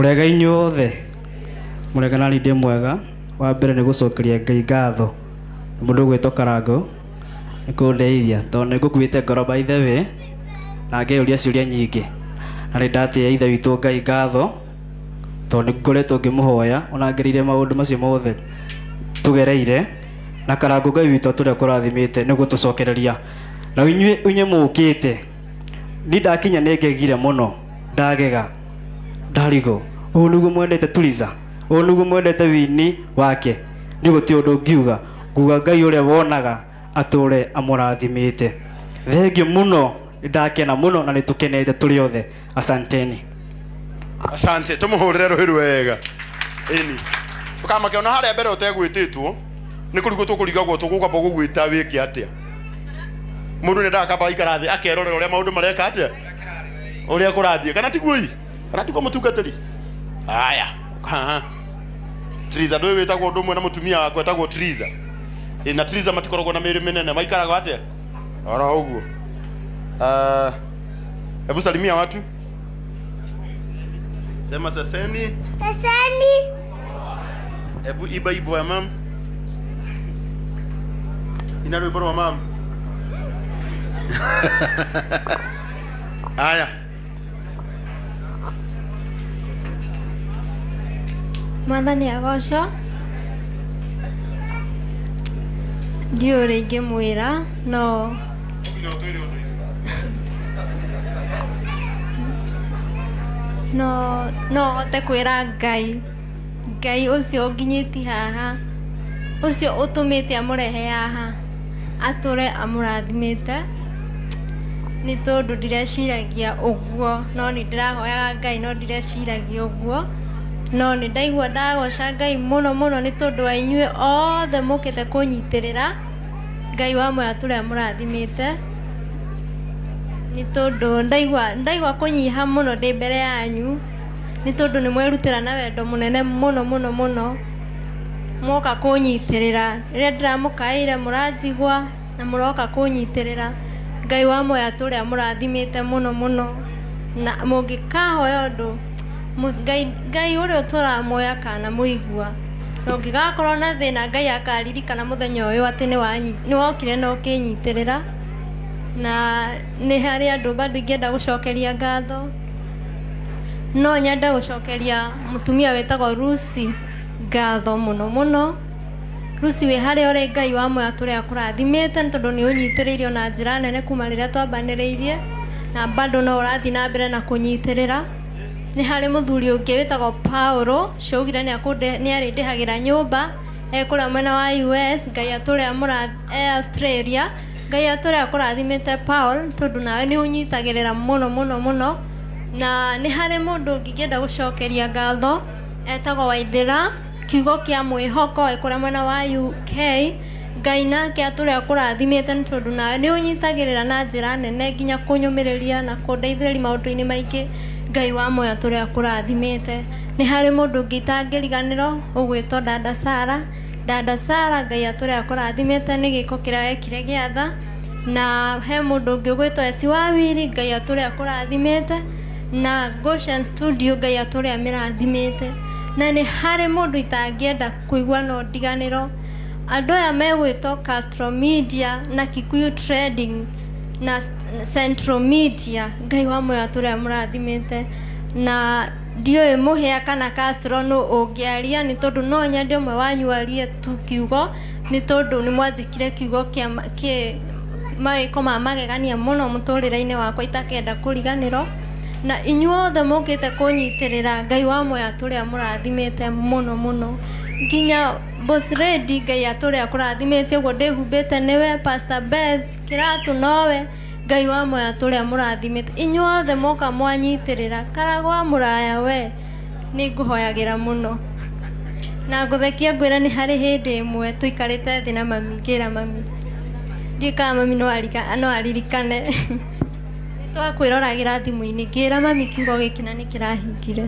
Mũrega inyuothe, mũrega na ndĩ mwega. Wa mbere nĩ gũcokeria Ngai ngatho nĩ mũndũ ũgwĩtwo Karangũ nĩ kũndeithia tondũ nĩ ngũkuĩte ngoro by the way na ngeyũria ciũria nyingĩ. Na nĩ ndatĩĩa ithe witũ Ngai ngatho tondũ nĩ ngoretwo ngĩmũhoya ona ngereire maũndũ macio mothe tũgereire. Na Karangũ Ngai witũ atũre akũrathimĩte nĩ gũtũcokereria. Na inyuĩ inyuĩ mũkĩte, niĩ ndakinya nĩ ngegire mũno ndagega ndarigwo ũũ nĩguo mwendete Tuliza, ũũ nĩguo mwendete wini wake. Niĩ gũtirĩ ũndũ ngiuga, nguga Ngai ũrĩa wonaga atũre amũrathimĩte. Thengiũ mũno, nĩndakena mũno na nĩtũkenete tũrĩ othe. Asanteni. Asante, tumuhurire ruhi rwega. Ĩni ukamake ona haria mbere utegwĩtĩtwo nĩ kũrigwo tũkũrigagwo tũgũkamba gũgwĩta wĩke atĩa. Mũndũ nĩ ndakamba aikara thĩ akerorera ũrĩa maũndũ mareka atĩa, ũrĩa kũrathiĩ, kana tiguo ĩ, kana tiguo mũtungatĩri? Haya, haha Triza, ndũĩ wĩtagwo ũndũ ũmwe na mũtumia wakwa etagwo Triza. Ĩ, na Triza matikoragwo na mĩĩrĩ mĩnene, maikaraga atĩa oro ũguo. Ah, hebu salimia watu, sema saseni. Saseni. Hebu iba ibo ya mam, ina rwĩmbo rwa mam. Aya. Mwathani agocwo. Ndiũĩ ũrĩa ingĩmwĩra no no no hote kwĩra Ngai, Ngai ũcio ũnginyĩtie haha, ũcio ũtũmĩte amũrehe haha, atũre amũrathimĩte. Nĩ tondũ ndireciragia ũguo, no nĩ ndĩrahoyaga Ngai no ndireciragia ũguo. No nĩ ndaigua ndagoca Ngai mũno mũno nĩ tondũ wa inyuĩ othe mũkĩte kũnyitĩrĩra. Ngai wa muoyo atũre amũrathimĩte. Nĩ tondũ ndaigua ndaigua kũnyiha mũno ndĩ mbere yanyu, nĩ tondũ nĩ mwerutĩra na wendo mũnene mũno mũno mũno, mwoka kũnyitĩrĩra. Rĩrĩa ndĩramũkaĩire mũranjigua na mũroka kũnyitĩrĩra. Ngai wa muoyo atũre amũrathimĩte mũno mũno, na mũngĩkahoya ũndũ, Ngai, Ngai ũrĩa ũtũraga muoyo akanamũigua. Na ũngĩgakorwo na thĩna Ngai akaririkana mũthenya ũyũ atĩ nĩ wokire na ũkĩnyitĩrĩra. Na nĩ harĩ andũ bado ingĩenda gũcokeria ngatho. No nyende gũcokeria mũtumia wĩtagwo Lucy ngatho mũno mũno. Lucy wĩ harĩa ũrĩ Ngai wa muoyo atũre akũrathimĩte nĩ tondũ nĩ ũnyitĩrĩire ona njĩra nene kuma rĩrĩa twambanĩrĩirie na bado no ũrathiĩ na mbere na kũnyitĩrĩra. Nĩ harĩ mũthuri ũngĩ wĩtagwo Paul, ũcio augire nĩ arĩndĩhagĩra nyũmba e kũrĩa mwena wa US, Ngai atũre e Australia, Ngai atũre akũrathimĩte Paul, tondũ nawe nĩ ũnyitagĩrĩra mũno mũno mũno. Na nĩ harĩ mũndũ ũngĩ ingĩenda gũcokeria ngatho, etagwo Waithĩra, kiugo kĩa mwĩhoko e kũrĩa mwena wa UK. Ngai nake atũre akũrathimĩte nĩ tondũ nawe nĩ ũnyitagĩrĩra na njĩra nene nginya kũnyũmĩrĩria na kũndeithĩrĩria maũndũ-inĩ maingĩ. Ngai wa muoyo atũre akũrathimĩte. Nĩ harĩ mũndũ ũngĩ itangĩriganĩrwo ũgwĩtwo Dada Sarah. Dada Sarah Ngai atũre akũrathimĩte nĩ gĩko kĩrĩa wekire gĩa tha. Na he mũndũ ũngĩ ũgwĩtwo Esi wa Wili, Ngai atũre akũrathimĩte. Na Goshen Studio Ngai atũre amĩrathimĩte. Na nĩ harĩ mũndũ itangĩenda kũigua no ndiganĩrwo. Andũ aya megwĩtwo Castro Media na Kikuyu Trading na Central Media, Ngai wa muoyo atũre amũrathimĩte. Na ndiũĩ Mũhĩa kana Castro nũ ũngĩaria nĩ tondũ no nyende ũmwe wanyu arie tu kiugo nĩ tondũ nĩ mwanjĩkire kiugo kĩa kĩ mawĩko ma magegania mũno mũtũrĩre-inĩ wakwa itakenda kũriganĩrwo. Na inyuothe mũkĩte kũnyitĩrĩra, Ngai wa muoyo atũre amũrathimĩte mũno mũno nginya Boss Lady, Ngai atũre akũrathimĩte ũguo ndĩhumbĩte nĩwe, Pastor Beth kĩratũ nowe, Ngai wa muoyo atũre amũrathimĩte. Inyuothe mwoka mwanyitĩrĩra, Karagwa mũraya we, nĩ ngũhoyagĩra mũno. Na ngũthekie ngwĩre nĩ harĩ hĩndĩ ĩmwe tũikarĩte thĩ na mami, ngĩra mami, ndiũĩ kana mami no aririkane, nĩ twakwĩroragĩra thimũ-inĩ, ngĩra mami kiugo gĩkĩ na nĩ kĩrahingire.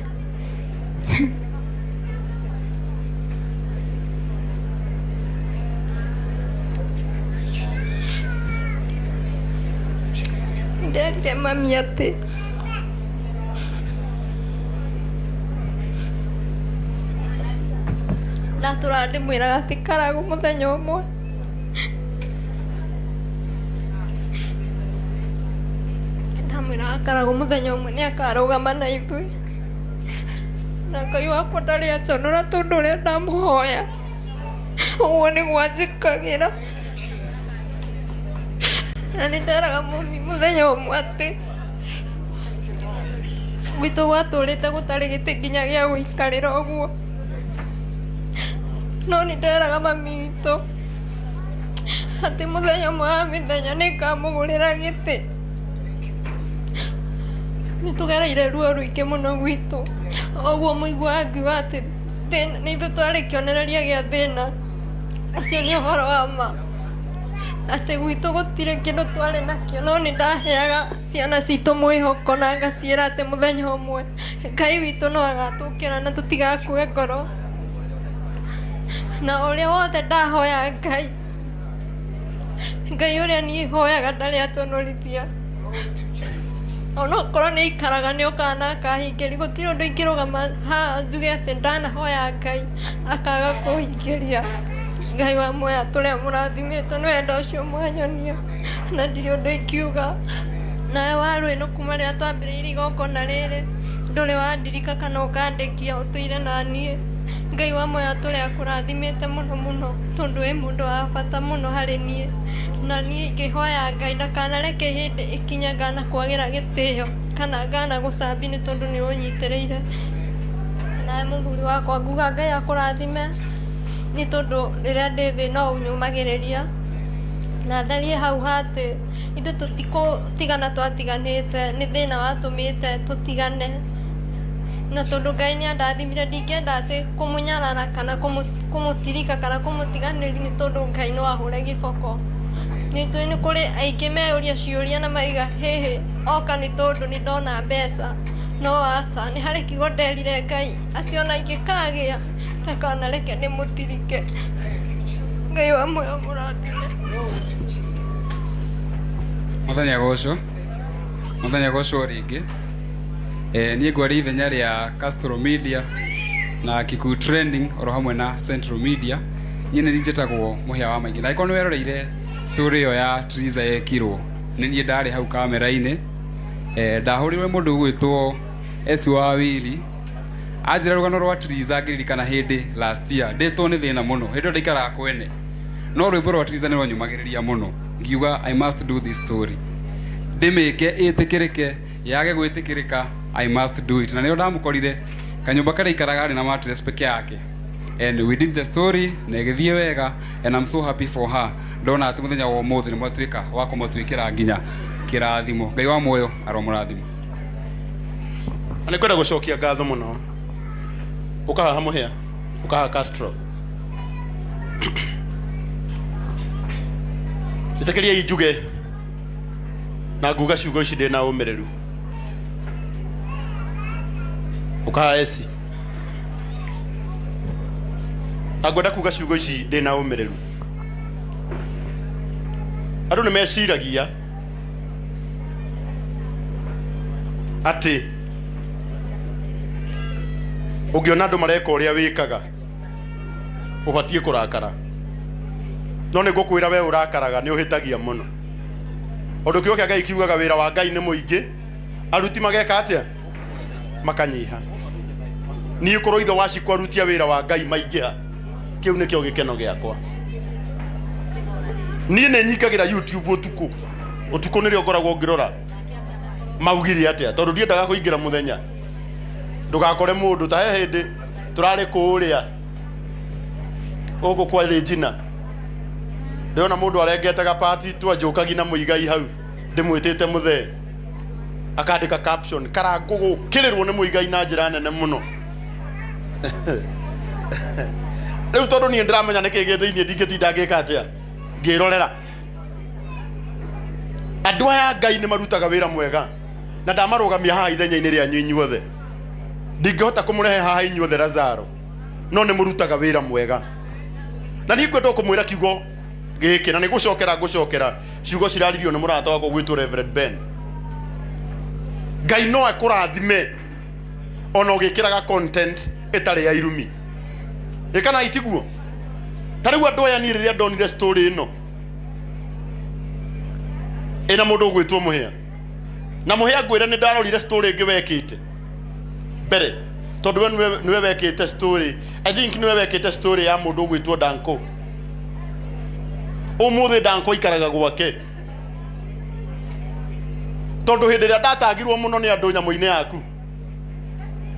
Nderire mami atĩ Ndatũraga ndĩmwĩraga atĩ Karagũ mũthenya ũmwe ndamwĩraga Karagũ mũthenya ũmwe nĩ akarũgama na ithuĩ, na Ngai wakwa ndarĩ anjonora tondũ ũrĩa ndamũhoya ũguo nĩguo anjĩkagĩra. Na nĩ nderaga mami mũthenya ũmwe atĩ gwitũ gwatũrĩte gũtarĩ gĩtĩ nginya gĩa gũikarĩra ũguo, no nĩ nderaga mami witũ atĩ mũthenya ũmwe wa mĩthenya nĩ ngamũgũrĩra gĩtĩ. Nĩ tũgereire ruo rũingĩ mũno gwitũ, ũguo mũiguaga ngiuga atĩ nĩ ithuĩ twarĩ kĩonereria gĩa thĩna, ũcio nĩ ũhoro wa ma. Atĩ gwitũ gũtirĩ kĩndũ twarĩ nakĩo, no nĩ ndaheaga ciana citũ mwĩhoko na ngaciĩra atĩ mũthenya ũmwe Ngai witũ no agatũkĩra na tũtigakue ngoro. Na ũrĩa wothe ndahoya Ngai, Ngai ũrĩa niĩ hoyaga ndarĩ aconorithia. Onokorwo nĩ aikaraga nĩ okaga na akahingĩria, gũtirĩ ũndũ ingĩrũgama haha njuge atĩ ndanahoya Ngai akaga kũhingĩria. Ngai wa muoyo atũre amũrathimĩte nĩ wendo ũcio mwanyonia na ndirĩ ũndũ ingiuga. Nawe Warũĩnũ kuma rĩrĩa twambĩrĩirie igongona rĩrĩ ndũrĩ wandirika kana ũkandĩkia, ũtũire naniĩ. Ngai wa muoyo atũre akũrathimĩte mũno mũno tondũ wĩ mũndũ wa bata mũno harĩ niĩ. Na niĩ ingĩhoya Ngai ndakanareke hĩndĩ ĩkinye nganakwagĩra gĩtĩo kana nganagũcambia nĩ tondũ nĩ ũnyitĩrĩire. Nawe mũthuri wakwa nguga Ngai akũrathime nĩ tondũ rĩrĩa ndĩ thĩ no ũnyũmagĩrĩria. Na tharie hau ha atĩ ithuĩ tũtikũtigana twatiganĩte, nĩ thĩna watũmĩte tũtigane. Na tondũ Ngai nĩ andathimire ndingĩenda atĩ kũmũnyarara kana kũmũtirika kana kũmũtiganĩria nĩ tondũ Ngai no ahũre gĩboko. Nĩ njũĩ nĩ kũrĩ aingĩ meyũria ciũria na maiga hĩhĩ oka nĩ tondũ nĩ ndona mbeca. No aca, nĩ harĩ kiugo nderire Ngai atĩ ona ingĩkagĩa ndakanareke ndĩmũtirike. Ngai wa muoyo amũrathime. Mwathani agocwo. Mwathani agocwo rĩngĩ. Eh, niĩ ngwaria ithenya rĩa Castro Media na Kikuyu Trending oro hamwe na Central Media. Niĩ nĩ njĩtagwo Mũhĩa wa Maingĩ. Na angĩkorwo nĩ weroreire story ĩyo ya Triza yekirwo, nĩ niĩ ndarĩ hau kamera-inĩ. Eh, ndahũrirwo nĩ mũndũ ũgwĩtwo Esi wa Wili anjĩra rũgano rwa Triza ngĩririkana hĩndĩ last year ndĩtwo nĩ thĩna mũno hĩndĩ ĩyo ndaikaraga kwene no rwĩmbo rwa Triza nĩ rwanyũmagĩrĩria mũno ngiuga I must do this story ndĩmĩke ĩtĩkĩrĩke yage gwĩtĩkĩrĩka I must do it na nĩo ndamũkorire kanyũmba karĩa aikaraga arĩ na mattress peke yake and we did the story na ĩgĩthiĩ wega and I'm so happy for her ndona atĩ mũthenya wa ũmũthĩ nĩ mwatuĩka wa kũmũtuĩkĩra nginya kĩrathimo. Ngai wa muoyo aromũrathima. Na nĩ kwenda gũcokia ngatho mũno. Ũka haha Mũhĩa, ũka haha Castro. Ĩtĩkĩriai njuge na nguga ciugo ici ndĩ na ũmĩrĩru. Ũka haha Esi. Na ngwenda kuga ciugo ici ndĩ na ũmĩrĩru. Andũ nĩ meciragia atĩ ũngĩona andũ mareka ũrĩa wĩkaga ũbatiĩ kũrakara. No nĩ ngũkwĩra we ũrakaraga nĩ ũhĩtagia mũno. Ũndũ kiugo kĩa Ngai kiugaga wĩra wa Ngai nĩ mũingĩ, aruti mageka atĩa? Makanyiha. Niĩ korwo ithe wa Shiko aruti a wĩra wa Ngai maingĩha, kĩu nĩkĩo gĩkeno gĩakwa. Niĩ nĩ nyingagĩra YouTube ũtukũ, ũtukũ nĩrĩo ngoragwo ngĩrora maugire atĩa, tondũ ndiendaga kũingĩra mũthenya ndũgakore mũndũ ta he hĩndĩ tũrarĩ kũrĩa gũkũ kwa Regina, ndĩrona mũndũ arengete gapati twanjũkagi na mũigai hau ndĩmwĩtĩte mũthee, akandĩka caption Karangũ gũkĩrĩrwo nĩ mũigai na njĩra nene mũno. Rĩu tondũ niĩ ndĩramenya nĩkĩ gĩ thĩinĩ ndingĩtinda ngĩka atĩa ngĩrorera. Andũ aya Ngai nĩ marutaga wĩra mwega na ndamarũgamia haha ithenya-inĩ rĩanyu inyuothe. Ndingĩhota kũmũrehe haha inyuothe Lazaro, no nĩ mũrutaga wĩra mwega. Na niĩ ngwenda kũmwĩra kiugo gĩkĩ na nĩ gũcokera ngũcokera ciugo ciraririo nĩ mũrata wakwa gwĩtwo Reverend Ben. Ngai no akũrathime ona ũgĩkĩraga content ĩtarĩ ya irumi. Ĩ kana itiguo? Ta rĩu andũ aya, niĩ rĩrĩa ndonire story ĩno ĩna mũndũ ũgwĩtwo Mũhĩa, na Mũhĩa ngwĩre nĩ ndarorire story ĩngĩ wekĩte mbere, tondũ we nĩwe wekĩte story, I think nĩwe wekĩte story ya mũndũ ũgwĩtwo Danko. Ũmũthĩ Danko ikaraga gwake, tondũ hĩndĩ ĩrĩa ndatagirwo mũno nĩ andũ nyamũ-inĩ yaku,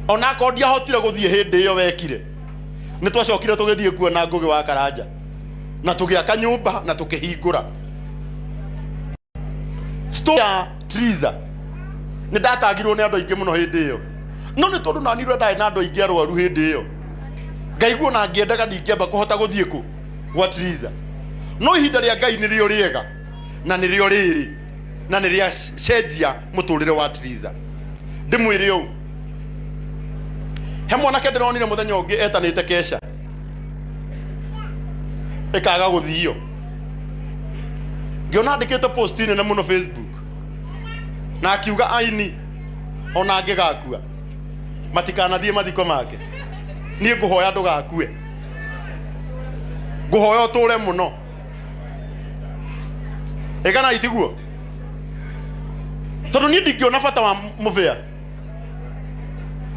onakorwo ndiahotire gũthiĩ hĩndĩ ĩyo wekire, nĩ twacokire tũgĩthiĩ kuona Ngũgĩ wa Karanja na tũgĩaka nyũmba na tũkĩhingũra. Story ya Triza, nĩ ndatagirwo nĩ andũ aingĩ mũno hĩndĩ ĩyo, no nĩ tondũ nani ũrĩa ndarĩ na andũ aingĩ arwaru hĩndĩ ĩyo, ngaigua ona ngĩendaga ndingĩamba kũhota gũthiĩ kũ gwa Triza. No ihinda rĩa Ngai nĩrĩo rĩega na nĩrĩo rĩrĩ na nĩ rĩa cenjia mũtũrĩre wa Triza. Ndĩmwĩre ũũ, he mwanake ndĩronire mũthenya ũngĩ etanĩte kesha ĩkaga gũthio, ngĩona andĩkĩte post nene mũno Facebook na akiuga aini ona angĩgakua matikanathiĩ mathiko make. Niĩ ngũhoya ndũgakue, ngũhoya ũtũre mũno. Ĩgana itiguo, tondũ niĩ ndingĩona bata wa mũbĩa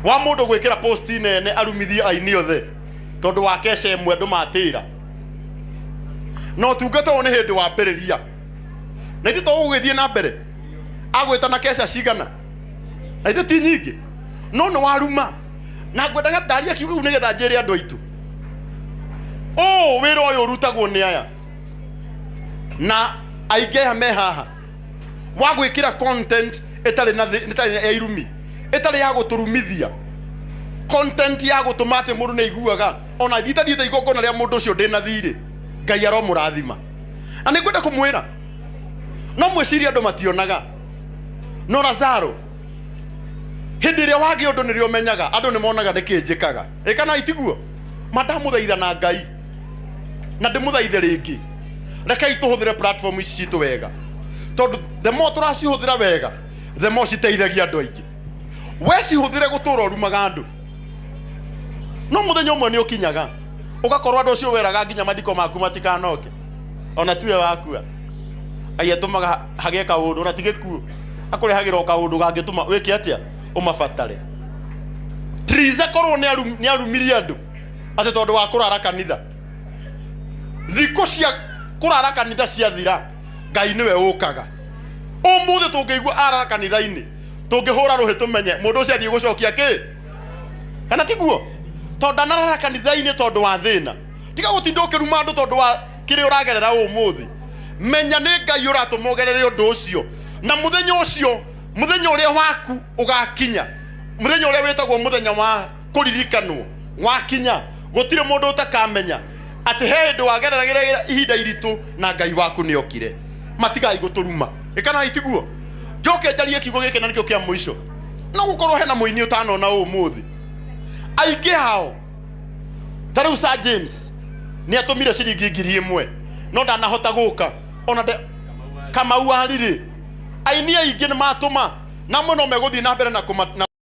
wa mũndũ gwĩkĩra post nene arumithie aini othe tondũ wa keca ĩmwe andũ matĩra. Na ũtungata ũyũ nĩ hĩndĩ wambĩrĩria, na ithuĩ to ũgũgĩthiĩ na mbere agwĩta na keca cigana, na ithuĩ ti nyingĩ, no nĩ waruma. Na ngwendaga ndaria kiugo kĩu nĩgetha njĩre andũ aitũ ũũ, wĩra ũyũ ũrutagwo nĩ aya na aingĩ aya me haha wa gwĩkĩra content ĩtarĩ na ĩtarĩ ya irumi, ĩtarĩ ya gũtũrumithia, content ya gũtũma atĩ mũndũ nĩ aiguaga ona ithathiĩte igongona rĩa mũndũ ũcio ndĩna thirĩ. Ngai aromũrathima. Na nĩ ngwenda kũmwĩra, no mwĩcirie andũ mationaga, no Lazaro hĩndĩ ĩrĩa wagĩa ũndũ nĩrĩo ũmenyaga andũ nĩ monaga nĩkĩ njĩkaga. Ĩ kana itiguo? Ma ndamũthaitha na Ngai na ndĩmũthaithe rĩngĩ, rekei tũhũthĩre platform ici citũ wega, tondũ the more tũracihũthĩra wega, the more citeithagia andũ aingĩ. We cihũthĩre gũtũra ũrumaga andũ, no mũthenya ũmwe nĩ ũkinyaga ũgakorwo andũ acio weraga nginya mathiko maku matikanoke, ona tuwe wakua. Ngai atũmaga hagĩe kaũndũ, ona ti gĩkuũ, akũrehagĩra o kaũndũ gangĩtũma wĩke atĩa, ũmabatare. Triza korwo nĩ arumirie andũ atĩ tondũ wa kũrara kanitha, thikũ cia kũrara kanitha ciathira, Ngai nĩwe ũkaga. Ũmũthĩ tũngĩigua arara kanitha-inĩ, tũngĩhũra rũhĩ tũmenye mũndũ ũcio athiĩ gũcokia kĩ, kana tiguo? Tondũ ndanarara kanitha-inĩ tondũ wa thĩna. Tiga gũtinda ũkĩruma andũ tondũ wa kĩrĩa ũragerera ũmũthĩ. Menya nĩ Ngai ũratũma ũgerere ũndũ ũcio, na mũthenya ũcio, mũthenya ũrĩa waku ũgakinya, mũthenya ũrĩa wĩtagwo mũthenya wa kũririkanwo wakinya, gũtirĩ mũndũ ũtakamenya atĩ he hĩndĩ wagereragĩra ihinda iritũ na Ngai waku nĩ okire. Matigai gũtũruma. Ĩkana itiguo? Njoke njarie kiugo gĩkĩ na nĩkĩo kĩa mũico. No gũkorwo hena mũini ũtanona ũmũthĩ, aingĩ ao ta rĩu Sir James nĩ atũmire ciringi 1000 no ndanahota gũka, ona Kamau arirĩ. Aini aingĩ nĩ matũma na amwe no megũthiĩ na mbere na